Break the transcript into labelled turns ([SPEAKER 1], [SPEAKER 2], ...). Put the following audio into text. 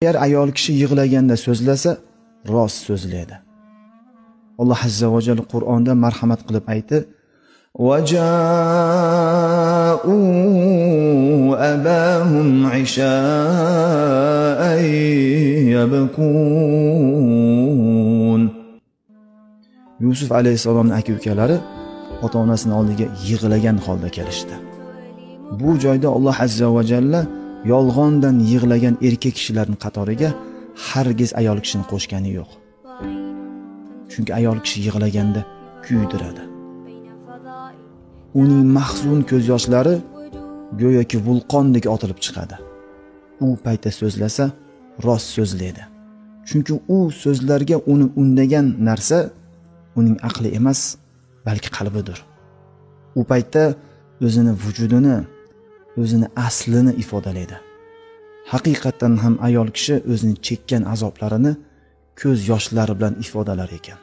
[SPEAKER 1] Agar ayol kishi yig'laganda so'zlasa, rost so'zlaydi. Alloh azza va jalla Qur'onda marhamat qilib aytdi: "Va ja'u abahum 'isha'an yabkun." Yusuf alayhissalomning aka-ukalari ota-onasining oldiga yig'lagan holda kelishdi. Bu joyda Alloh azza va jalla yolg'ondan yig'lagan erkak kishilarning qatoriga hargiz ayol kishini qo'shgani yo'q. Chunki ayol kishi yig'laganda kuydiradi. Uning mahzun ko'z yoshlari go'yoki vulqondek otilib chiqadi. U paytda so'zlasa, rost so'zlaydi. Chunki u so'zlarga uni undagan narsa uning aqli emas, balki qalbidir. U paytda o'zini vujudini, o'zini aslini ifodalaydi. Haqiqatan ham ayol kishi o'zini chekkan azoblarini ko'z yoshlari bilan ifodalar ekan.